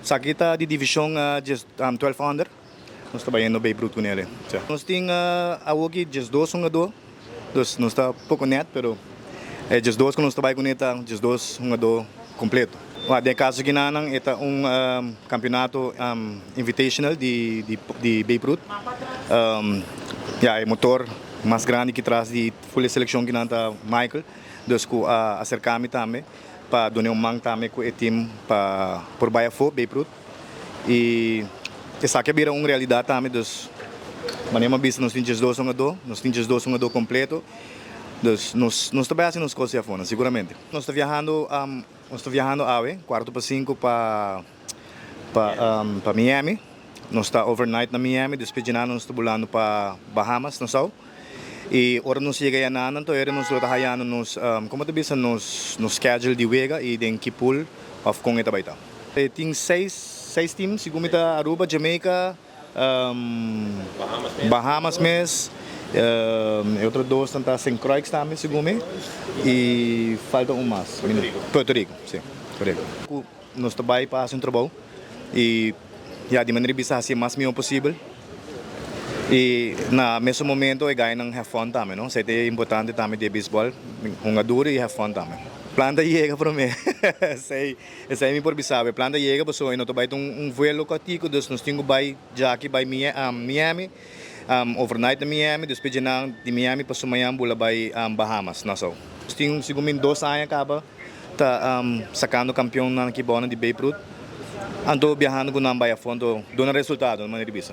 Esaki ta di divishon 12 under. Nos ta bayendo Babe Ruth kunele. Nos tin awoki 12 hungadó, dus nos ta poko nèt, pero e 12 ku nos ta bai kuné ta 12 hungadó kompleto. Den e kaso kinanan e ta un kampionato invitational di Babe Ruth. Ya e motor mas grandi ki tras di ful e selekshon kinan ta Michael, dus ku a aserká mi tambe pa duna un man tambe ku e tim pa por bai afó Babe Ruth. Y esaki a bira un realidad tambe, dus manera mi a bisa nos tin 12 hungadó, nos tin 12 hungadó completo, dus nos nos ta bai haci nos cos afonan siguramente. Nos ta viahando nos ta viahando awe cuarto pa cinco pa pa pa Miami, nos ta overnight na Miami, despues djina nos ta bulando pa Bahamas, Nassau, y ora nos yega yanan anto ora nos lo ta hayando nos como ta bisa nos nos schedule di wega y den ki pool of con e ta bai ta. E tin seis seis team segun mi ta Aruba, Jamaica, Bahamas mes, e otro dos nan ta Saint Croix tambe segun mi y falta un mas, Puerto Rico, si, korekto. Ku nos ta bai pa hasi un trabou y ya di manera di bisa hasi e mas mihó posibel y na mesun momento e gainan have fun tambe no, esei ta e importante tambe di e beisbòl, hunga duro y have fun tambe. Plan ta yega promé esei. Esei mi por bisa bo, e plan ta yega pasobra e no ta bai ta un vuelo kòrtiku, dus nos tin ku bai djaki bai Miami, overnight na Miami, despues dje nan di Miami paso mañan bula bai Bahamas, Nassau. Nos tin segun mi 2 aña kaba ta sakando kampionnan aki bou nan di Babe Ruth, anto biahando ku nan bai afó, anto duna resultado, manera di bisa.